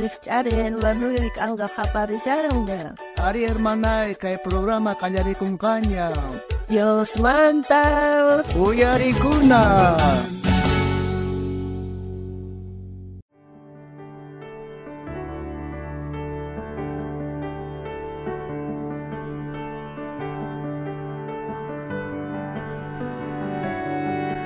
Rijch'ari hermanoy k'anqa qaparishanqa. Ari hermanay, kay programa qallarikunqaña. Diosmanta Uyarikuna.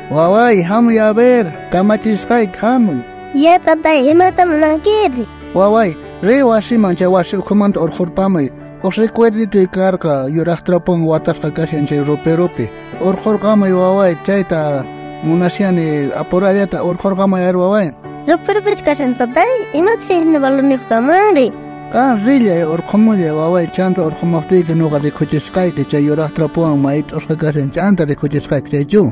Waway, hamuy a ver, kamachisqayki hamuy. Ya tatay, imata munankiri? Waway, riy wasiman chay wasi ukhumanta urqhurpamuy. Uj recuerdito karqa yuraq trapuwan watasqa kashan chay roperopi. Urqhurqamuy waway, chayta munashani apurallata urqhurqamuy ari waway. Roperopichu kashan tatay? Imata chayhina valorniyuq kanmanri? Qan rillay urqhumullay waway, chanta urqhumuqtiyki nuqa rikuchisqayki chay yuraq trapuwan mayt'usqa kashan chanta rikuchisqayki chaychu.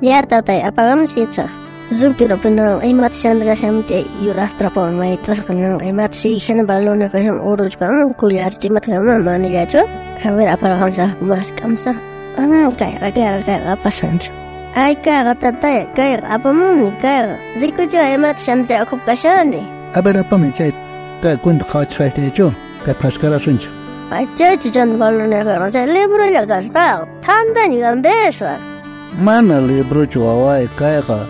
Ya tatay, apagamus ichaq. Roperopi no imata chanta kashan chay yuraq trapuwan mayt'usqa no imata chayhina valorniyuq kashan uruchu kanman collarchu imata kanman manallachu. A ver, aparqamusaq mask'amusaq. Kayqa kayqa kayqa apasanchu. Ay kayqa tatay, kayqa apamuni kayqa. Rikuchiway imata chanta chay ukhupi kashanri. A ver, apamuy chay kay cuenta qhawachisqaykichu, kay phaskarashunchik. Ay chaychu chanta valorniyuq karqan chay librolla kasqa. Thantaña gandesqa. Mana librochu waway kayqa.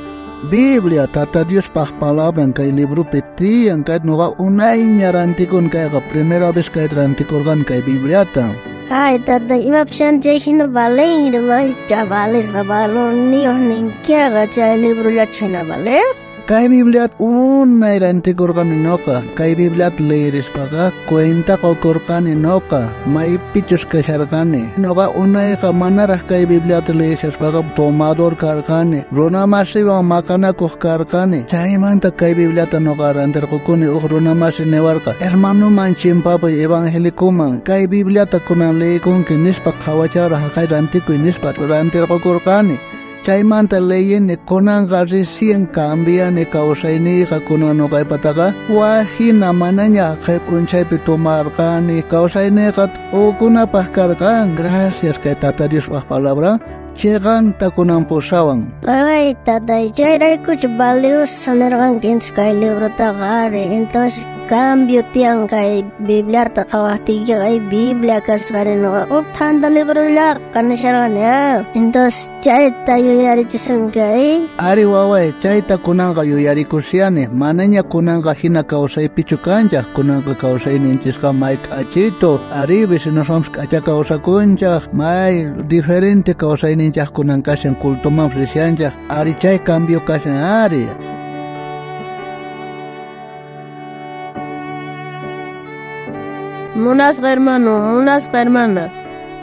Biblia Tata Diospaj palabran kay libropi tiyan kay nuqa unayña rantikun kayqa primera vez kay rantikurqan kay Bibliata. Ay tatay, imapi chanta chay hina valenri maycha valesqa valorniyuq ninkiqa chay librollachu hina valer? Kay Bibliata unay rantikurqani nuqa, kay Bibliata leyirispaqa cuenta qukurqani nuqa, maypichus kasharqani. Nuqa unayqa manaraq kay Bibliata leyishaspaqa tomador karqani, runamasiwan maqanakuq karqani. Chaymanta kay Bibliata nuqa rantirqukuni uj runamasi niwarqa, hermanoman chimpapuy evangelikuman, kay Bibliata kunan leyikunki nispa qhawachara haqay rantikuy nispa rantirqukurqani. Chaymanta leyini kunanqa recién cambiani kawsayniyqa kunan nuqaypataqa wajina manaña haqay p'unchaypi tomarqani kawsayniyqa t'ukunapaq karqan. Gracias kay Tata Diospaj palabra chiqanta kunan pusawan. Ay tatay, chayraykuchu valioso nirqanki entonces kay librotaqa ari. Entonces cambio tiyan kay Bibliata qhawaqtiykiqa ay Biblia kasqari nuqa uj thanta librollaqa nisharqani ah. Entonces chayta yuyarichisunki ay. Ari waway, chayta kunanqa yuyarikushani, manaña kunanqa hina kawsaypichu kanchaq, kunanqa kawsayninchisqa may k'achitu, ari vecinoswanpis k'acha kawsakunchaq, may diferente kawsayninchaq kunan kashan cultomanpis rishanchaq, ari chay cambio kashan ari. Munasqa hermano, munasqa hermana,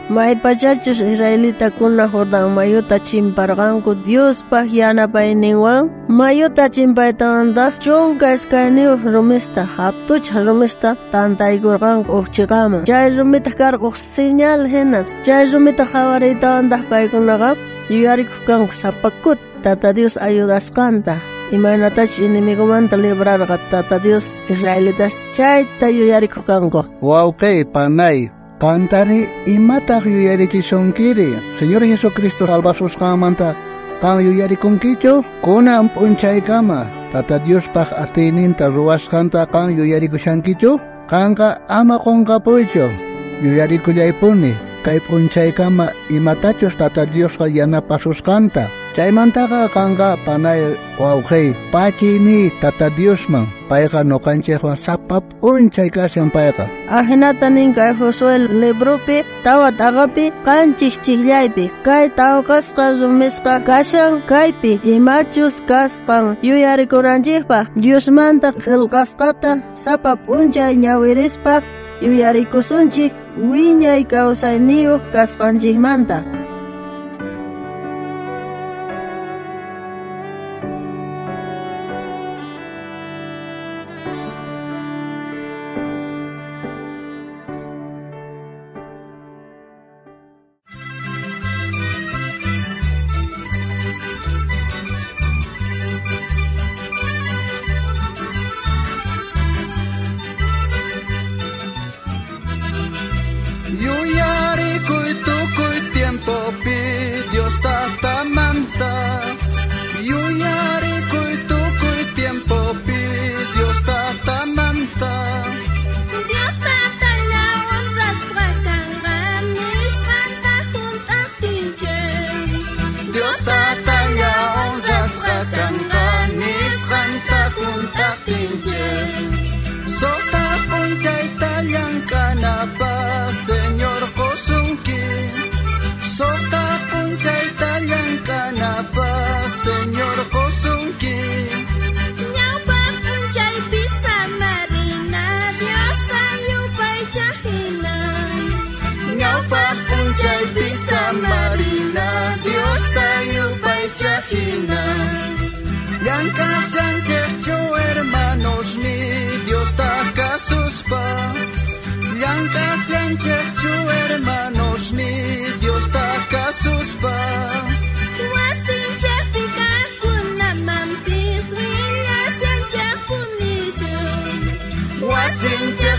maypachachus israelitakuna Jordán mayuta chimparqanku Diospaj yanapayninwan, mayuta chimpaytawantaq 12 rumista, hatuchaq rumista tantaykurqanku uj chiqaman. Chay rumitaq karqa uj señal hinas. Chay rumita qhawariytawantaq paykunaqa yuyarikuq kanku sapa kuti Tata Dios ayudasqanta. Imaynatachus enemigomanta librarqa Tata Dios israelitas chayta yuyarikuq kanku. Wawqi panay, qantari imataq yuyarichisunkiri? Señor Jesucristo salvasusqanmanta qan yuyarikunkichu? Kunan p'unchaykama Tata Diospaj atiyninta ruwasqanta qan yuyarikushankichu? Qanqa ama qunqapuychu, yuyarikullaypuni kay p'unchaykama imatachus Tata Diosqa yanapasusqanta. Chaymantaqa qanqa panay wawqi pachini Tata Diosman, payqa nuqanchikwan sapa p'unchay kashan payqa. Ajinata nin kay Josué libropi 4 t'aqapi 7 chiqllaypi kay tawqasqa rumisqa kashan kaypi imachus kasqan yuyarikunanchikpaq Diosmanta qillqasqata sapa p'unchay ñawirispa yuyarikusunchik wiñay kawsayniyuq kasqanchikmanta. Yuyarikuy tukuy tiempo Llank'ashanchejchu hermanos ni Diosta kasuspa. Llank'ashanchejchu hermanos ni Diosta kasuspa. Wasinchejpi kajkunamampis willashanchejpunichu. Wasinchejpi